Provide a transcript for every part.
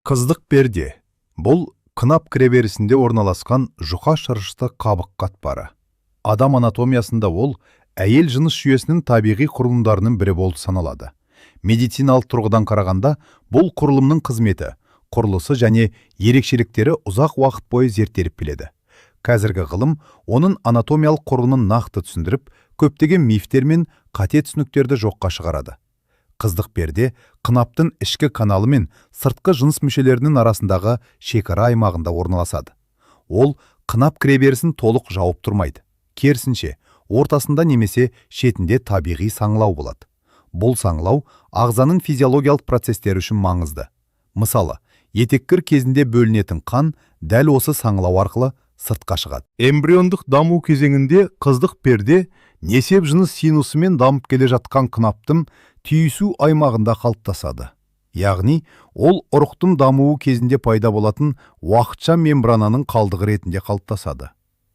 Қыздық перде – бұл қынап кіреберісінде орналасқан жұқа шырышты қабық қатпары. Адам анатомиясында ол әйел жыныс жүйесінің табиғи құрылымдарының бірі болып саналады. Медициналық тұрғыдан қарағанда, бұл құрылымның қызметі, құрылысы және ерекшеліктері ұзақ уақыт бойы зерттеліп келеді. Қазіргі ғылым оның анатомиялық құрылымын нақты түсіндіріп, көптеген мифтер мен қате түсініктерді жоққа шығарады. Қыздық перде қынаптың ішкі каналы мен сыртқы жыныс мүшелерінің арасындағы шекара аймағында орналасады. Ол қынап кіреберісін толық жауып тұрмайды. Керісінше, ортасында немесе шетінде табиғи саңылау болады. Бұл саңылау ағзаның физиологиялық процестері үшін маңызды. Мысалы, етеккір кезінде бөлінетін қан дәл осы саңылау арқылы сыртқа шығады. Эмбриондық даму кезеңінде қыздық перде несеп жыныс синусымен дамып келе жатқан қынаптың түйісу аймағында қалыптасады. Яғни, ол ұрықтың дамуы кезінде пайда болатын уақытша мембрананың қалдығы ретінде қалыптасады.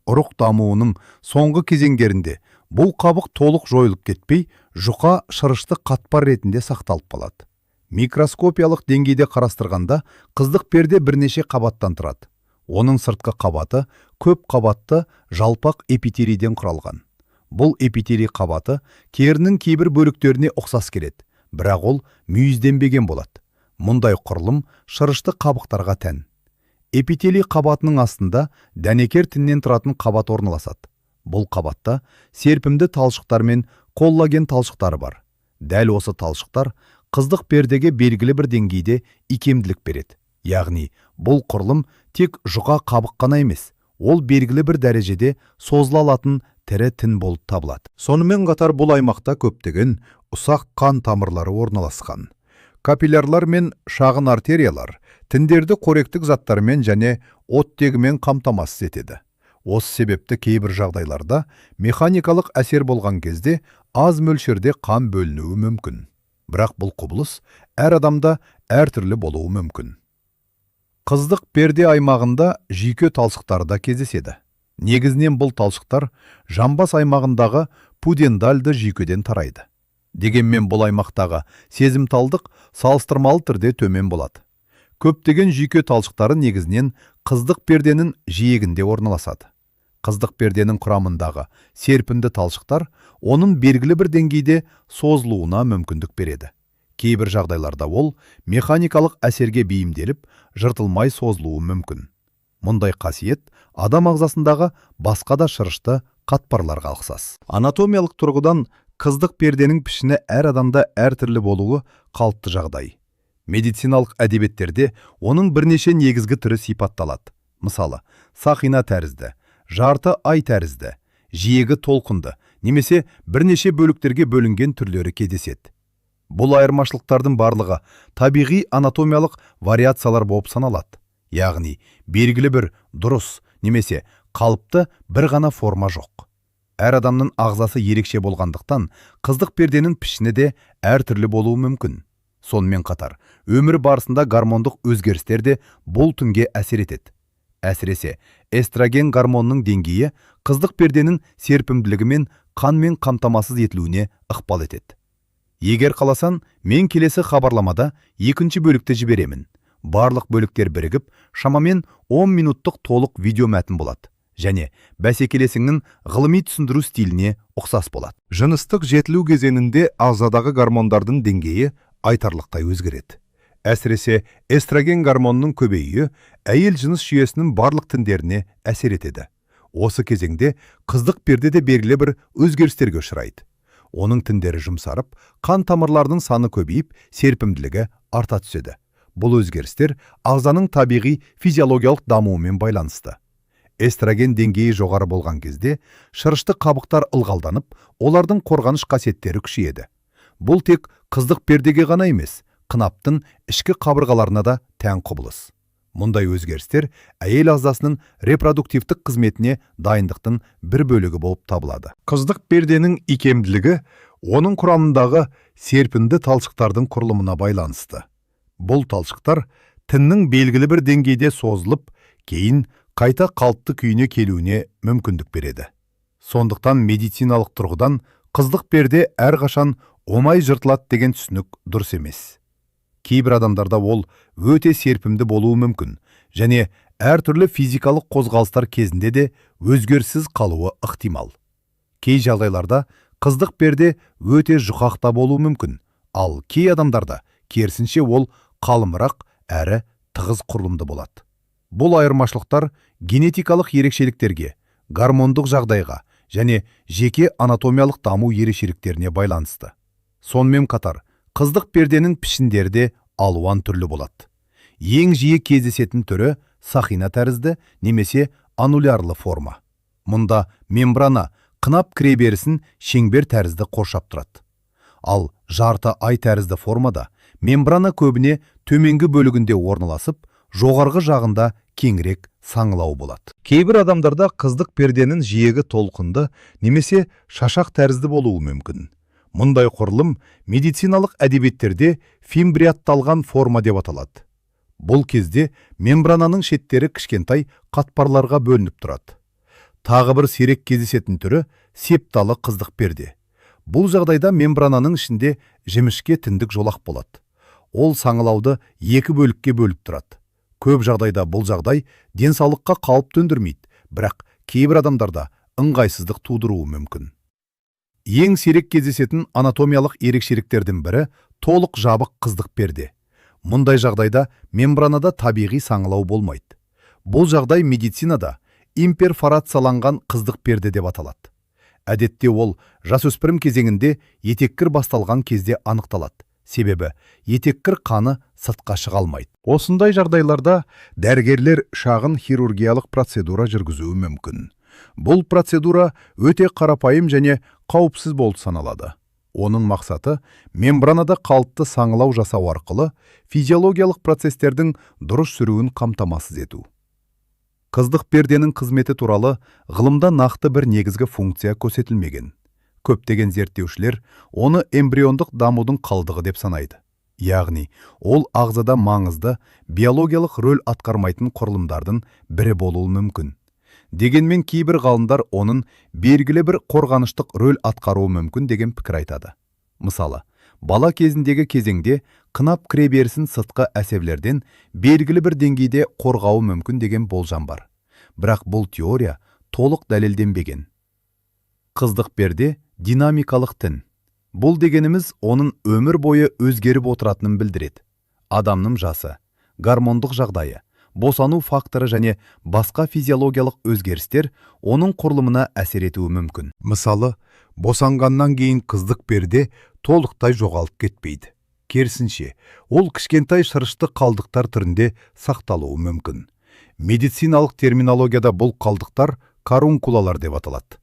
Ұрық дамуының соңғы кезеңдерінде бұл қабық толық жойылып кетпей, жұқа шырышты қатпар ретінде сақталып қалады. Микроскопиялық деңгейде қарастырғанда, қыздық перде бірнеше қабаттан тұрады. Оның сыртқы қабаты көп қабатты жалпақ эпителийден құралған. Бұл эпителий қабаты терінің кейбір бөліктеріне ұқсас келеді, бірақ ол мүйізденбеген болады. Мұндай құрылым шырышты қабықтарға тән. Эпителий қабатының астында дәнекер тіннен тұратын қабат орналасады. Бұл қабатта серпімді талшықтар мен коллаген талшықтары бар. Дәл осы талшықтар қыздық пердеге белгілі бір деңгейде икемділік береді. Яғни, бұл құрылым тек жұқа қабық қана емес, ол белгілі бір дәрежеде созыла алатын тірі тін болып табылады. Сонымен қатар бұл аймақта көптеген ұсақ қан тамырлары орналасқан. Капиллярлар мен шағын артериялар тіндерді қоректік заттармен және оттегімен қамтамасыз етеді. Осы себепті кейбір жағдайларда механикалық әсер болған кезде аз мөлшерде қан бөлінуі мүмкін. Бірақ бұл құбылыс әр адамда әртүрлі болуы мүмкін. Қыздық перде аймағында жүйке талшықтары да кездеседі. Негізінен бұл талшықтар жамбас аймағындағы пудендальды жүйкеден тарайды. Дегенмен бұл аймақтағы сезімталдық салыстырмалы түрде төмен болады. Көптеген жүйке талшықтары негізінен қыздық перденің жиегінде орналасады. Қыздық перденің құрамындағы серпімді талшықтар оның белгілі бір деңгейде созылуына мүмкіндік береді. Кейбір жағдайларда ол механикалық әсерге бейімделіп, жыртылмай созылуы мүмкін. Мұндай қасиет адам ағзасындағы басқа да шырышты қатпарларға ұқсас. Анатомиялық тұрғыдан қыздық перденің пішіні әр адамда әртүрлі болуы қалыпты жағдай. Медициналық әдебиеттерде оның бірнеше негізгі түрі сипатталады. Мысалы, сақина тәрізді, жарты ай тәрізді, жиегі толқынды немесе бірнеше бөліктерге бөлінген түрлері кездеседі. Бұл айырмашылықтардың барлығы табиғи анатомиялық вариациялар болып саналады. Яғни, белгілі бір дұрыс немесе қалыпты бір ғана форма жоқ. Әр адамның ағзасы ерекше болғандықтан, қыздық перденің пішіні де әртүрлі болуы мүмкін. Сонымен қатар, өмір барысында гормондық өзгерістер де бұл тінге әсер етеді. Әсіресе, эстроген гормонының деңгейі қыздық перденің серпімділігі мен қанмен қамтамасыз етілуіне ықпал етеді. Егер қаласаң, мен келесі хабарламада екінші бөлікті жіберемін. Барлық бөліктер бірігіп, шамамен 10 минуттық толық видео мәтін болады және бәсекелесіңнің ғылыми түсіндіру стиліне ұқсас болады. Жыныстық жетілу кезеңінде ағзадағы гормондардың деңгейі айтарлықтай өзгереді. Әсіресе эстроген гормонының көбеюі әйел жыныс жүйесінің барлық тіндеріне әсер етеді. Осы кезеңде қыздық перде де белгілі бір өзгерістерге ұшырайды. Оның тіндері жұмсарып, қан тамырларының саны көбейіп, серпімділігі арта түседі. Бұл өзгерістер ағзаның табиғи физиологиялық дамуымен байланысты. Эстроген деңгейі жоғары болған кезде шырышты қабықтар ылғалданып, олардың қорғаныш қасиеттері күшейеді. Бұл тек қыздық пердеге ғана емес, қынаптың ішкі қабырғаларына да тән құбылыс. Мұндай өзгерістер әйел ағзасының репродуктивтік қызметіне дайындықтың бір бөлігі болып табылады. Қыздық перденің икемділігі оның құрамындағы серпімді талшықтардың құрылымына байланысты. Бұл талшықтар тіннің белгілі бір деңгейде созылып, кейін қайта қалыпты күйіне келуіне мүмкіндік береді. Сондықтан медициналық тұрғыдан қыздық перде әрқашан оңай жыртылады деген түсінік дұрыс емес. Кейбір адамдарда ол өте серпімді болуы мүмкін және әртүрлі физикалық қозғалыстар кезінде де өзгеріссіз қалуы ықтимал. Кей жағдайларда қыздық перде өте жұқақ та болуы мүмкін, ал кей адамдарда керісінше ол қалыңырақ әрі тығыз құрылымды болады. Бұл айырмашылықтар генетикалық ерекшеліктерге, гормондық жағдайға және жеке анатомиялық даму ерекшеліктеріне байланысты. Сонымен қатар, қыздық перденің пішіндері де алуан түрлі болады. Ең жиі кездесетін түрі сақина тәрізді немесе аннулярлы форма. Мұнда мембрана қынап кіреберісін шеңбер тәрізді қоршап тұрады. Ал жарты ай тәрізді формада мембрана көбіне төменгі бөлігінде орналасып, жоғарғы жағында кеңірек саңылау болады. Кейбір адамдарда қыздық перденің жиегі толқынды немесе шашақ тәрізді болуы мүмкін. Мұндай құрылым медициналық әдебиеттерде фимбриатталған форма деп аталады. Бұл кезде мембрананың шеттері кішкентай қатпарларға бөлініп тұрады. Тағы бір сирек кездесетін түрі септалы қыздық перде. Бұл жағдайда мембрананың ішінде жіңішке тіндік жолақ болады. Ол саңылауды екі бөлікке бөліп тұрады. Көп жағдайда бұл жағдай денсаулыққа қауіп төндірмейді, бірақ кейбір адамдарда ыңғайсыздық тудыруы мүмкін. Ең сирек кездесетін анатомиялық ерекшеліктердің бірі толық жабық қыздық перде. Мұндай жағдайда мембранада табиғи саңылау болмайды. Бұл жағдай медицинада имперфорацияланған қыздық перде деп аталады. Әдетте ол жасөспірім кезеңінде етеккір басталған кезде анықталады. Себебі етеккір қаны сыртқа шыға алмайды. Осындай жағдайларда дәрігерлер шағын хирургиялық процедура жүргізуі мүмкін. Бұл процедура өте қарапайым және қауіпсіз болып саналады. Оның мақсаты мембранада қалыпты саңылау жасау арқылы физиологиялық процестердің дұрыс жүруін қамтамасыз ету. Қыздық перденің қызметі туралы ғылымда нақты бір негізгі функция көрсетілмеген. Көптеген зерттеушілер оны эмбриондық дамудың қалдығы деп санайды. Яғни, ол ағзада маңызды биологиялық рөл атқармайтын құрылымдардың бірі болуы мүмкін. Дегенмен кейбір ғалымдар оның белгілі бір қорғаныштық рөл атқаруы мүмкін деген пікір айтады. Мысалы, бала кезіндегі кезеңде қынап кіреберісін сыртқы әсерлерден белгілі бір деңгейде қорғауы мүмкін деген болжам бар. Бірақ бұл теория толық дәлелденбеген. Қыздық перде динамикалық тін. Бұл дегеніміз оның өмір бойы өзгеріп отыратынын білдіреді. Адамның жасы, гормондық жағдайы, босану факторы және басқа физиологиялық өзгерістер оның құрылымына әсер етуі мүмкін. Мысалы, босанғаннан кейін қыздық перде толықтай жоғалып кетпейді. Керісінше, ол кішкентай шырышты қалдықтар түрінде сақталуы мүмкін. Медициналық терминологияда бұл қалдықтар карункулалар деп аталады.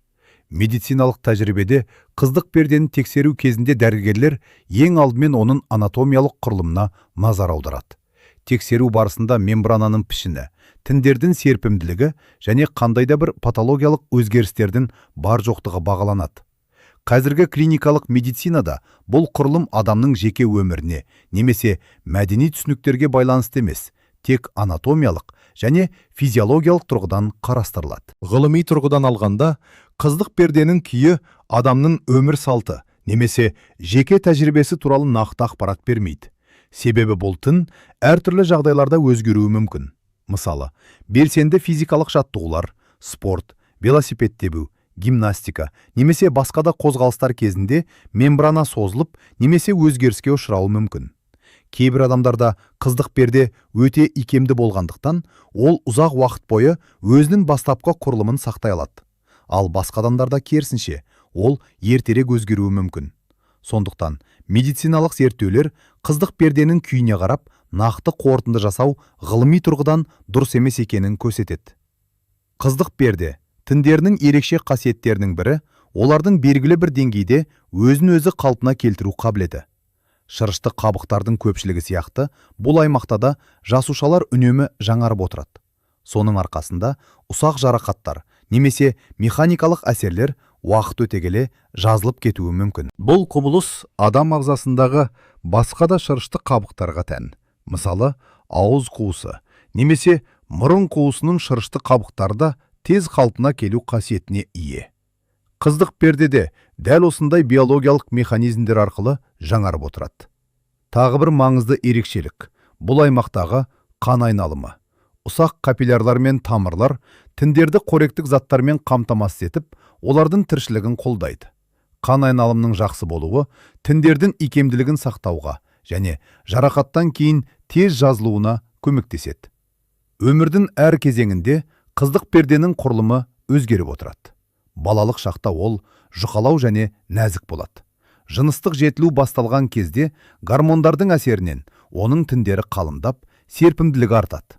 Медициналық тәжірибеде қыздық пердені тексеру кезінде дәрігерлер ең алдымен оның анатомиялық құрылымына назар аударады. Тексеру барысында мембрананың пішіні, тіндердің серпімділігі және қандай да бір патологиялық өзгерістердің бар жоқтығы бағаланады. Қазіргі клиникалық медицинада бұл құрылым адамның жеке өміріне немесе мәдени түсініктерге байланысты емес, тек анатомиялық және физиологиялық тұрғыдан қарастырылады. Ғылыми тұрғыдан алғанда, қыздық перденің күйі адамның өмір салты немесе жеке тәжірибесі туралы нақты ақпарат бермейді. Себебі бұл тін әртүрлі жағдайларда өзгеруі мүмкін. Мысалы, белсенді физикалық жаттығулар, спорт, велосипед тебу, гимнастика немесе басқа да қозғалыстар кезінде мембрана созылып немесе өзгеріске ұшырауы мүмкін. Кейбір адамдарда қыздық перде өте икемді болғандықтан, ол ұзақ уақыт бойы өзінің бастапқы құрылымын сақтай алады. Ал басқа адамдарда керісінше, ол ертерек өзгеруі мүмкін. Сондықтан медициналық зерттеулер қыздық перденің күйіне қарап, нақты қорытынды жасау ғылыми тұрғыдан дұрыс емес екенін көрсетеді. Қыздық перде тіндерінің ерекше қасиеттерінің бірі олардың белгілі бір деңгейде өзін-өзі қалпына келтіру қабілеті. Шырышты қабықтардың көпшілігі сияқты бұл аймақта да жасушалар үнемі жаңарып отырады. Соның арқасында ұсақ жарақаттар немесе механикалық әсерлер уақыт өте келе жазылып кетуі мүмкін. Бұл құбылыс адам ағзасындағы басқа да шырышты қабықтарға тән. Мысалы, ауыз қуысы немесе мұрын қуысының шырышты қабықтары да тез қалпына келу қасиетіне ие. Қыздық перде де дәл осындай биологиялық механизмдер арқылы жаңарып отырады. Тағы бір маңызды ерекшелік – бұл аймақтағы қан айналымы. Ұсақ капиллярлар мен тамырлар тіндерді қоректік заттармен қамтамасыз етіп, олардың тіршілігін қолдайды. Қан айналымының жақсы болуы тіндердің икемділігін сақтауға және жарақаттан кейін тез жазылуына көмектеседі. Өмірдің әр кезеңінде қыздық перденің құрылымы өзгеріп отырады. Балалық шақта ол жұқалау және нәзік болады. Жыныстық жетілу басталған кезде гормондардың әсерінен оның тіндері қалыңдап, серпімділігі артады.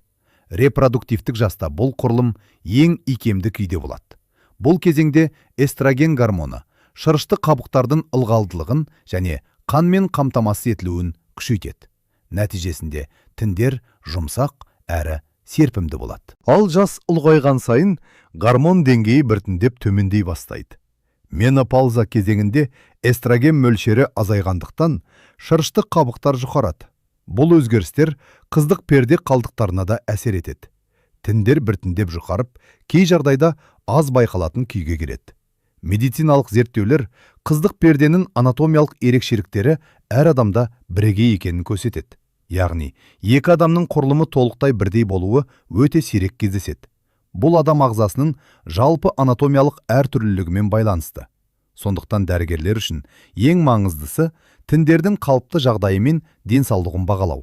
Репродуктивтік жаста бұл құрылым ең икемді күйде болады. Бұл кезеңде эстроген гормоны шырышты қабықтардың ылғалдылығын және қанмен қамтамасыз етілуін күшейтеді. Нәтижесінде тіндер жұмсақ әрі серпімді болады. Ал жас ұлғайған сайын гормон деңгейі біртіндеп төмендей бастайды. Менопауза кезеңінде эстроген мөлшері азайғандықтан шырышты қабықтар жұқарады. Бұл өзгерістер қыздық перде қалдықтарына да әсер етеді. Тіндер біртіндеп жұқарып, кей жағдайда аз байқалатын күйге келеді. Медициналық зерттеулер қыздық перденің анатомиялық ерекшеліктері әр адамда бірегей екенін көрсетеді. Яғни, екі адамның құрылымы толықтай бірдей болуы өте сирек кездеседі. Бұл адам ағзасының жалпы анатомиялық әртүрлілігімен байланысты. Сондықтан дәрігерлер үшін ең маңыздысы тіндердің қалыпты жағдайы мен денсаулығын бағалау.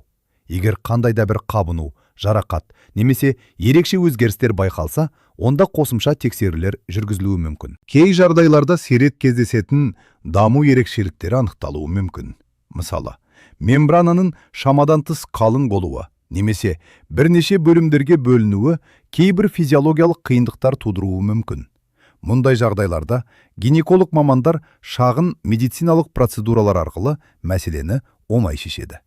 Егер қандай да бір қабыну, жарақат немесе ерекше өзгерістер байқалса, онда қосымша тексерулер жүргізілуі мүмкін. Кей жағдайларда сирек кездесетін даму ерекшеліктері анықталуы мүмкін. Мысалы, мембрананың шамадан тыс қалың болуы немесе бірнеше бөлімдерге бөлінуі кейбір физиологиялық қиындықтар тудыруы мүмкін. Мұндай жағдайларда гинеколог мамандар шағын медициналық процедуралар арқылы мәселені оңай шешеді.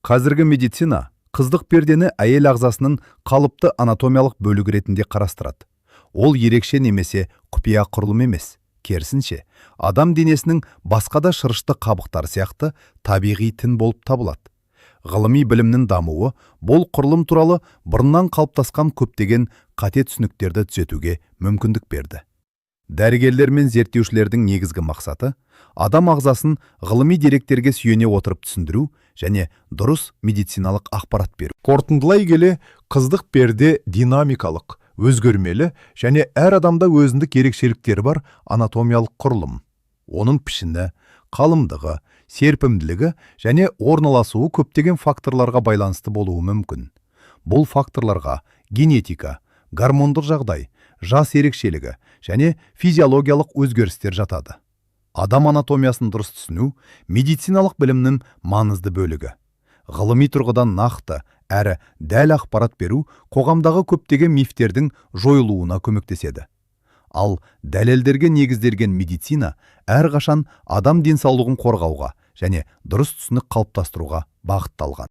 Қазіргі медицина қыздық пердені әйел ағзасының қалыпты анатомиялық бөлігі ретінде қарастырады. Ол ерекше немесе құпия құрылым емес. Керісінше, адам денесінің басқа да шырышты қабықтары сияқты табиғи тін болып табылады. Ғылыми білімнің дамуы бұл құрылым туралы бұрыннан қалыптасқан көптеген қате түсініктерді түзетуге мүмкіндік берді. Дәрігерлер мен зерттеушілердің негізгі мақсаты адам ағзасын ғылыми деректерге сүйене отырып түсіндіру және дұрыс медициналық ақпарат беру. Қорытындылай келе, қыздық перде динамикалық, өзгермелі және әр адамда өзіндік ерекшеліктері бар анатомиялық құрылым. Оның пішіні, қалыңдығы, серпімділігі және орналасуы көптеген факторларға байланысты болуы мүмкін. Бұл факторларға генетика, гормондық жағдай, жас ерекшелігі және физиологиялық өзгерістер жатады. Адам анатомиясын дұрыс түсіну медициналық білімнің маңызды бөлігі. Ғылыми тұрғыдан нақты әрі дәл ақпарат беру қоғамдағы көптеген мифтердің жойылуына көмектеседі. Ал дәлелдерге негізделген медицина әрқашан адам денсаулығын қорғауға және дұрыс түсінік қалыптастыруға бағытталған.